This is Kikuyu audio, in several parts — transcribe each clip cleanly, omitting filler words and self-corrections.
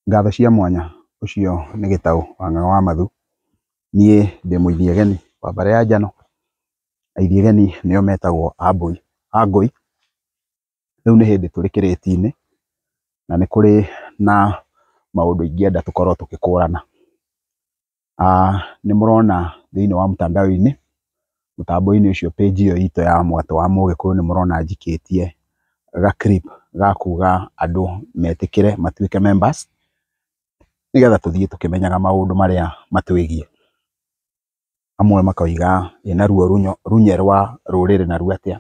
Ngatho cia mwanya ũcio nĩ Gĩtaũ wa Ng'ang'a wa Mathu. Niĩ ndĩ mũithiegeni wa mbarĩ ya Njano, aithiegeni nĩo metagwo Ambũi, Angũi. Rĩu nĩ hĩndĩ tũrĩ kĩrĩti-inĩ na nĩ kũrĩ na maũndũ ingĩenda tũkorwo tũgĩkũrana. Nĩ mũrona thĩiniĩ wa mtandao-inĩ, mũtambo-inĩ ũcio page ĩyo itũ ya Mwatũ wa Mũgĩkũyũ nĩ mũrona njikĩtie ga clip ga kuga andũ metĩkĩre matuĩke members, nĩgetha tũthiĩ tũkĩmenyaga maũndũ marĩa matwĩgiĩ. Amwe makoiga ĩ naruo runye rwa rũrĩrĩ naruo atĩa?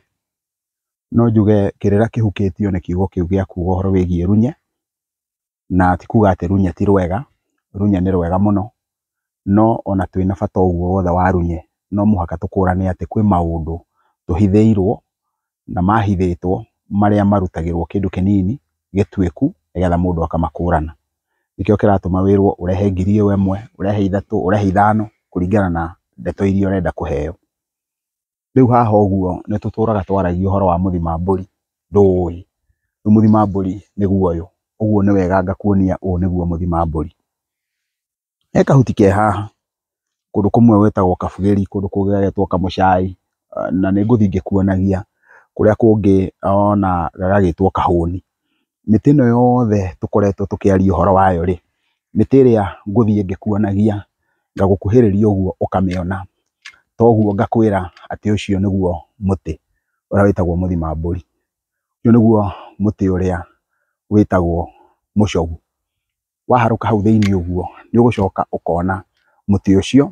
No njuge kĩrĩra kĩhukĩtio nĩ kiugo kĩu gĩa kuga ũhoro wĩgiĩ runye, na ti kuga atĩ runye ti rwega, runye nĩ rwega mũno, no ona twĩna bata ũguo wothe wa runye, no mũhaka tũkũrane atĩ kwĩ maũndũ tũhithĩirwo na mahithĩtwo marĩa marutagĩrwo kĩndũ kĩnini gĩtuĩku nĩgetha mũndũ akamakũrana. Nĩkĩo kĩratũma wĩrwo ũrehe ngiri ĩyo ĩmwe, ũrehe ithatũ, ũrehe ithano, kũringana na ndeto iria ũrenda kũheo. Rĩu haha ũguo nĩ tũtũraga twaragia ũhoro wa mũthima mbũri, ndũĩ. Rĩu mũthima mbũri nĩguo ũyũ, ũguo nĩ wega ngakuonia ũyũ nĩguo mũthima mbũri. He kahuti ke haha, kũndũ kũmwe gwĩtagwo kabugĩri, kũndũ kũngĩ gagetwo kamũcai, na nĩ ngũthiĩ ngĩkuonagia, kũrĩa kũngĩ ona gagagĩtwo kahũni. Mĩtĩ ĩno yothe tũkoretwo tũkĩaria ũhoro wayo rĩ, mĩtĩ ĩrĩa ngũthiĩ ngĩkuonagia, ngagũkuhĩrĩria ũguo ũkamĩona. Toguo ngakwĩra atĩ ũcio nĩguo mũtĩ ũrĩa wĩtagwo mũthima mbũri. Ũcio nĩguo mũtĩ ũrĩa wĩtagwo mũcogu. Waharũka hau thĩiniĩ ũguo, nĩ ũgũcoka ũkona mũtĩ ũcio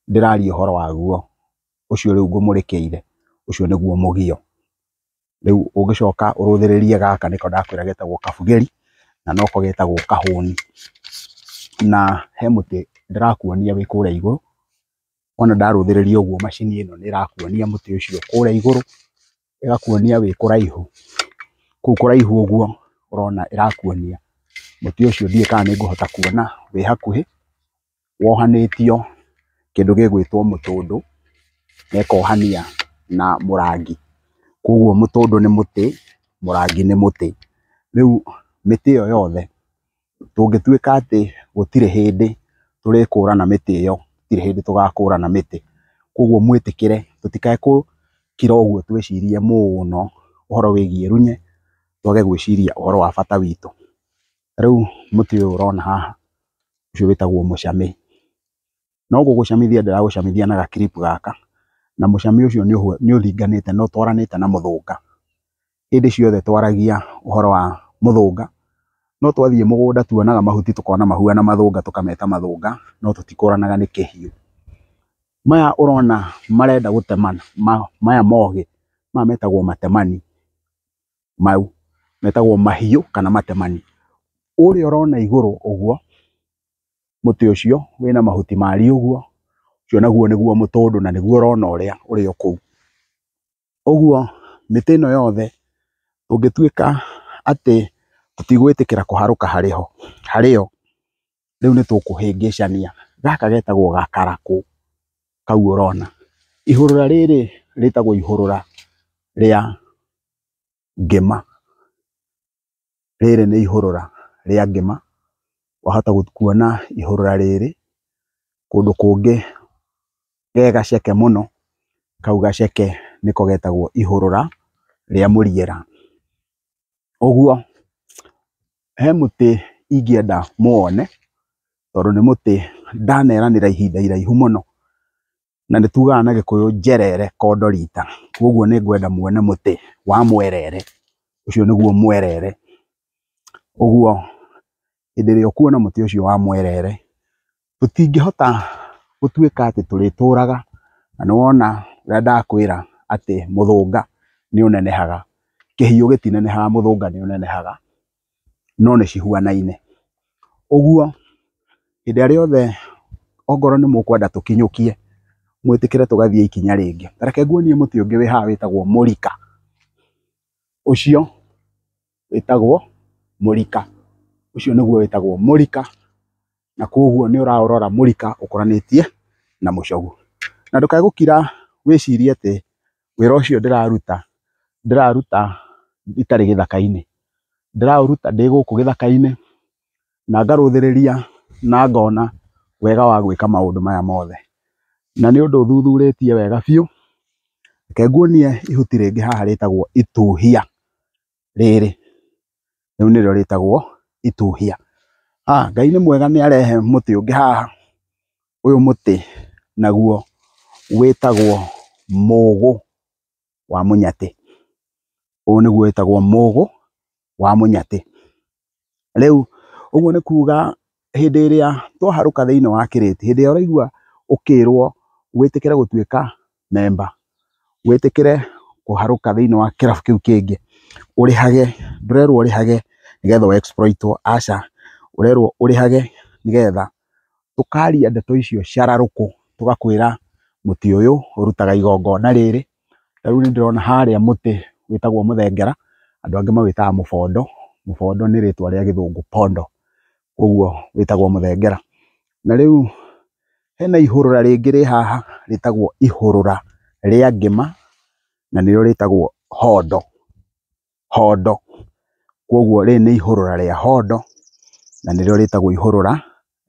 ndĩraria ũhoro waguo, ũcio rĩu ngũmũrĩkĩire, ũcio nĩguo mũgio. Rĩu ũngĩcoka ũrũthĩrĩrie gaka nĩko ndakwĩra getagwo kabugĩri, na noko getagwo kahũni. Na he mũtĩ ndĩrakuonia wĩ kũrĩa igũrũ, wona ndarũthĩrĩria ũguo macini ĩno nĩ ĩrakuonia mũtĩ ũcio kũrĩa igũrũ, ĩgakuonia wĩ kũraihu. Kũu kũraihu ũguo ũrona ĩrakuonia mũtĩ ũcio ndiũĩ kana nĩ ngũhota kuona wĩ hakuhĩ, wohanĩtio kĩndũ gĩgwĩtwo mũtũndũ, na ĩkohania na mũrangi. Koguo mũtũndũ nĩ mũtĩ, mũrangi nĩ mũtĩ. Rĩu mĩtĩ ĩyo yothe tũngĩtuĩka atĩ gũtirĩ hĩndĩ tũrĩkũrana mĩtĩ ĩyo, gũtirĩ hĩndĩ tũgakũrana mĩtĩ. Koguo mwĩtĩkĩre tũtikae gũkira ũguo twĩcirie mũno ũhoro wĩgiĩ runye, twage gwĩciria ũhoro wa bata witũ. Rĩu mũtĩ ũyũ ũrona haha, ũcio wĩtagwo mũcamĩ. No gũgũcamithia ndĩragũcamithia na ga clip gaka, na mũcamĩ ũcio nĩ ũringanĩte na ũtwaranĩte na mũthũnga. Hĩndĩ ciothe twaragia ũhoro wa mũthũnga, no twathiĩ mũgũnda tuonaga mahuti tũkona mahuana mathũnga tũkameta mathũnga, no tũtikũranaga nĩ kĩhiũ. Maya ũrona marenda gũtemana, maya mogĩ, maya metagwo matemani, mau metagwo mahiũ kana matemani. Ũrĩa ũrona igũrũ ũguo, mũtĩ ũcio wĩna mahuti mariĩ ũguo, ũcio naguo nĩguo mũtũndũ na nĩguo ũrona ũrĩa ũrĩ o kũu. Ũguo mĩtĩ ĩno yothe ũngĩtuĩka atĩ tũtigwĩtĩkĩra kũharũka harĩ ho, harĩyo, rĩu nĩ tũkũhĩngĩcania. Gaka getagwo gakarakũ kau ũrona. Ihũrũra rĩrĩ rĩtagwo ihũrũra rĩa ngĩma. Rĩrĩ nĩ ihũrũra rĩa ngĩma. Wahota kuona ihũrũra rĩrĩ kũndũ kũngĩ ge gaceke mũno, kau gaceke nĩko getagwo ihũrũra rĩa mũriera. Ũguo he mũtĩ ingĩenda mũwone, tondũ nĩ mũtĩ ndaneranĩra ihinda iraihu mũno, na nĩ tugaga na Gĩkũyũ njerere kondo rita. Koguo nĩ ngwenda muone mũtĩ wa mwerere, ũcio nĩguo mwerere. Ũguo hĩndĩ ĩrĩa ũkuona mũtĩ ũcio wa mwerere, tũtingĩhota gũtuĩka atĩ tũrĩtũraga, na nĩ wona ũrĩa ndakwĩra atĩ mũthũnga nĩ ũnenehaga, kĩhiũ gĩtinenehaga, mũthũnga nĩ ũnenehaga, no nĩ cihuanaine. Ũguo hĩndĩ ĩrĩa rĩothe ongorwo nĩ mũkwenda tũkinyũkie, mwĩtĩkĩre tũgathiĩ ikinya rĩngĩ. Ta reke nguonie mũtĩ ũngĩ wĩ haha wĩtagwo mũrika. Ũcio wĩtagwo mũrika. Ũcio nĩguo wĩtagwo mũrika, na koguo nĩ ũraũrora mũrika ũkũranĩtie na mũcogu. Na ndũkae gũkira wĩcirie atĩ wĩra ũcio ndĩraruta, ndĩraruta itarĩ gĩthaka-inĩ. Ndĩraũruta ndĩ gũkũ gĩthaka-inĩ, na ngarũthĩrĩria na ngona wega wa gwĩka maũndũ maya mothe. Na nĩ ũndũ thuthurĩtie wega biũ. Reke nguonie ihuti rĩngĩ haha rĩtagwo ituhia rĩrĩ. Rĩu nĩrĩo rĩtagwo ituhia. Ngai nĩ mwega nĩ arehe mũtĩ ũngĩ haha. Ũyũ mũtĩ naguo wĩtagwo mũgũ wa mũnyatĩ. Ũyũ nĩguo wĩtagwo mũgũ wa mũnyatĩ. Rĩu ũguo nĩ kuga hĩndĩ ĩrĩa twaharũka thĩinĩ wa kĩrĩti, hĩndĩ ĩrĩa ũraigua ũkĩrwo wĩtĩkĩre gũtuĩka memba, wĩtĩkĩre kũharũka thĩinĩ wa kĩrabu kĩu kĩngĩ, ũrĩhage, ndũrerwo ũrĩhage nĩgetha ũ exploit wo, aca, ũrerwo ũrĩhage nĩgetha tũkaria ndeto icio cararũkũ, tũgakwĩra mũtĩ ũyũ ũrutaga igongona rĩrĩ. Ta rĩu nĩ ndĩrona harĩa mũtĩ wĩtagwo mũthengera, andũ angĩ mawĩtaga mũbondo. Mũbondo nĩ rĩtwa rĩa gĩthũngũ pondo, koguo wĩtagwo mũthengera. Na rĩu hena ihũrũra rĩngĩ rĩ haha rĩtagwo ihũrũra rĩa ngĩma, na nĩrĩo rĩtagwo hondo. Hondo. Koguo rĩrĩ nĩ ihũrũra rĩa hondo, na nĩrĩo rĩtagwo ihũrũra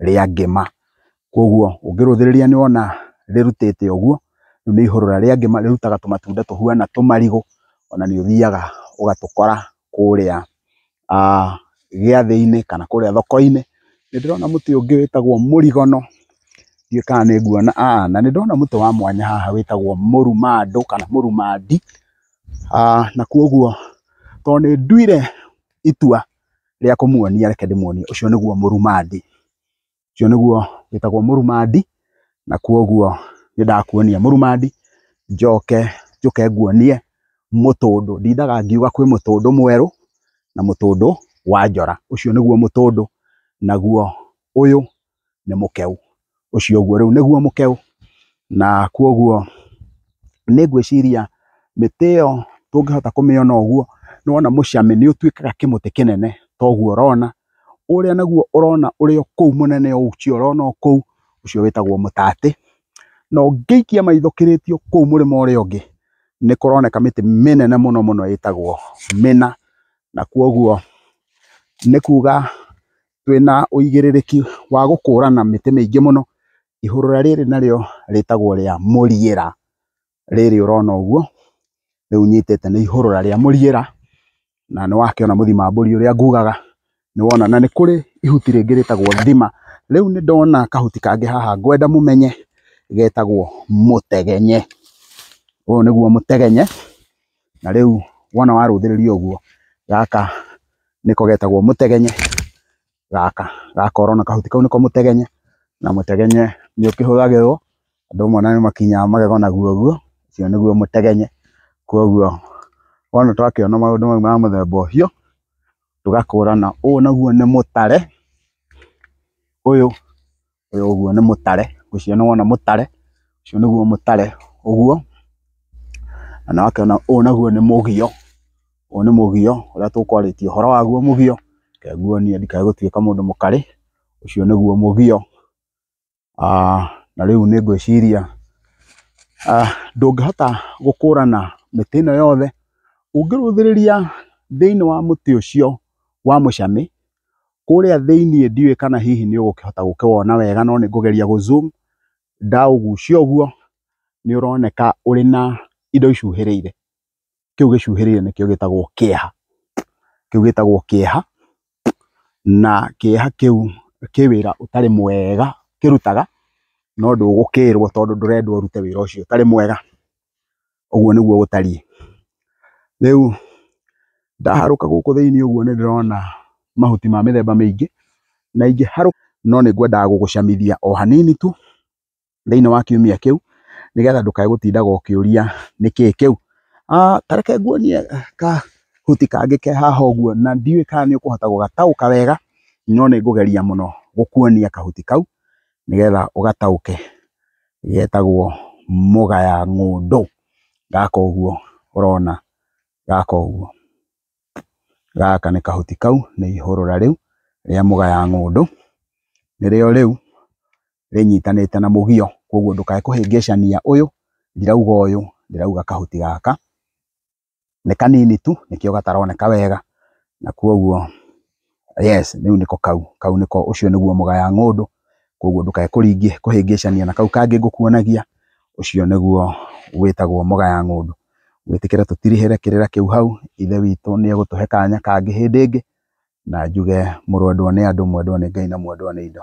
rĩa ngĩma. Koguo ũngĩrũthĩrĩria nĩ wona rĩrutĩte ũguo, rĩu nĩ ihũrũra rĩa ngĩma, rĩrutaga tũmatunda tũhuana tũmarigũ, ona nĩ ũthiaga ũgatũkora kũrĩa gĩathĩ-inĩ kana kũrĩa thoko-inĩ. Nĩ ndĩrona mũtĩ ũngĩ wĩtagwo mũrigono, ndiũĩ kana nĩ nguona, na nĩ ndĩrona mũtĩ wa mwanya haha wĩtagwo mũrumandũ kana mũrumandi. Na koguo tondũ nĩ nduire itua rĩa kũmuonia, reke ndĩmuonie. Ũcio nĩguo mũrumandi, ũcio nĩguo wĩtagwo mũrumandi, na koguo nĩ ndakuonia mũrumandi, njoke njũke nguonie mũtũndũ. Ndindaga ngiuga kwĩ mũtũndũ mwerũ na mũtũndũ wa njora. Ũcio nĩguo mũtũndũ, naguo ũyũ nĩ mũkeu. Ũcio ũguo rĩu nĩguo mũkeu, na koguo nĩ ngwĩciria mĩtĩ ĩyo tũngĩhota kũmĩona ũguo, nĩ wona mũcamĩ nĩ ũtuĩkaga kĩmũtĩ kĩnene ta ũguo ũrona. Ũrĩa naguo ũrona ũrĩ o kũu mũnene ũcio ũrona o kũu, ũcio wĩtagwo mũtatĩ. Na ũngĩikia maitho kĩrĩtio kũu mũrĩmo ũrĩa ũngĩ, nĩ kũroneka mĩtĩ mĩnene mũno mũno ĩtagwo mĩna. Na koguo nĩ kuga twĩna ũigĩrĩrĩki wa gũkũrana mĩtĩ mĩingĩ mũno. Ihũrũra rĩrĩ narĩo rĩtagwo rĩa mũriĩra. Rĩrĩ ũrona ũguo, rĩu nyitĩte nĩ ihũrũra rĩa mũriĩra, na nĩ wakĩona mũthima mbũri ũrĩa ngugaga, nĩ wona. Na nĩ kũrĩ ihuti rĩngĩ rĩtagwo thima. Rĩu nĩ ndona kahuti kangĩ haha ngwenda mũmenye, getagwo mũtegenye. Ũyũ nĩguo mũtegenye, na rĩu wona warũthĩrĩria ũguo, gaka nĩko getagwo mũtegenye. Gaka gaka ũrona kahuti kau nĩko mũtegenye, na mũtegenye nĩ ũkĩhũthagĩrwo, andũ amwe nĩ makinyaga magego naguo ũguo, ũcio nĩguo mũtegenye. Koguo wona twakĩona maũndũ mau ma mũthemba ũcio, tũgakũrana ũyũ naguo nĩ mũtare, ũyũ ũguo nĩ mũtare, ũcio nĩ wona mũtare, ũcio nĩguo mũtare ũguo. Na nĩ wakĩona ũyũ naguo nĩ mũgio, ũyũ nĩ mũgio ũrĩa tũkwarĩtie ũhoro waguo mũgio. Reke nguonie ndikae gũtuĩka mũndũ mũkarĩ, ũcio nĩguo mũgio. Na rĩu nĩ ngwĩciria ndũngĩhota gũkũrana mĩtĩ ĩno yothe. Ũngĩrũthĩrĩria thĩinĩ wa mũtĩ ũcio wa mũcamĩ, kũrĩa thĩiniĩ ndiũĩ kana hihi nĩ ũgũkĩhota gũkĩwona wega, no nĩ ngũgeria gũ zoom. Ndaũgucia ũguo nĩ ũroneka ũrĩ na indo icuhĩrĩire. Kĩu gĩcuhĩrĩire nĩkĩo gĩtagwo kĩeha. Kĩu gĩtagwo kĩeha, na kĩeha kĩu kĩ wĩra ũtarĩ mwega kĩrutaga, no ndũgũkĩrwo tondũ ndũrendwo ũrute wĩra ũcio ũtarĩ mwega. Ũguo nĩguo gũtariĩ. Rĩu ndaharũka gũkũ thĩiniĩ ũguo nĩ ndĩrona mahuti ma mĩthemba mĩingĩ, na ingĩharũka no nĩ ngwendaga gũgũcamithia o hanini tu thĩinĩ wa kiumia kĩu, nĩgetha ndũkae gũtindaga ũkĩũria nĩkĩĩ kĩu. Ta reke nguonie kahuti kangĩ ke haha ũguo, na ndiũĩ kana nĩ ũkũhota gũgataũka wega, no nĩ ngũgeria mũno gũkuonia kahuti kau nĩgetha ũgataũke. Getagwo mũgaya ng'ũndũ. Gaka ũguo ũrona, gaka ũguo. Gaka nĩ kahuti kau, nĩ ihũrũra rĩu rĩa mũgaya ng'ũndũ, nĩrĩo rĩu rĩnyitanĩte na mũgio. Koguo ndũkae kũhĩngĩcania ũyũ, ndirauga ũyũ, ndĩrauga kahuti gaka. Nĩ kanini tu nĩkĩo gataroneka wega, na koguo Yes, rĩu nĩko kau, kau nĩko, ũcio nĩguo mũgaya ng'ũndũ, koguo ndũkae kũhĩngĩcania na kau kangĩ ngũkuonagia, ũcio nĩguo wĩtagwo mũgaya ng'ũndũ. Wĩtĩkĩre tũtirihĩre kĩrĩra kĩu hau, ithe witũ nĩ egũtũhe kanya kangĩ hĩndĩ ĩngĩ, na njuge mũrwendwo nĩ andũ, mwendwo nĩ Ngai na mwendwo nĩ indo.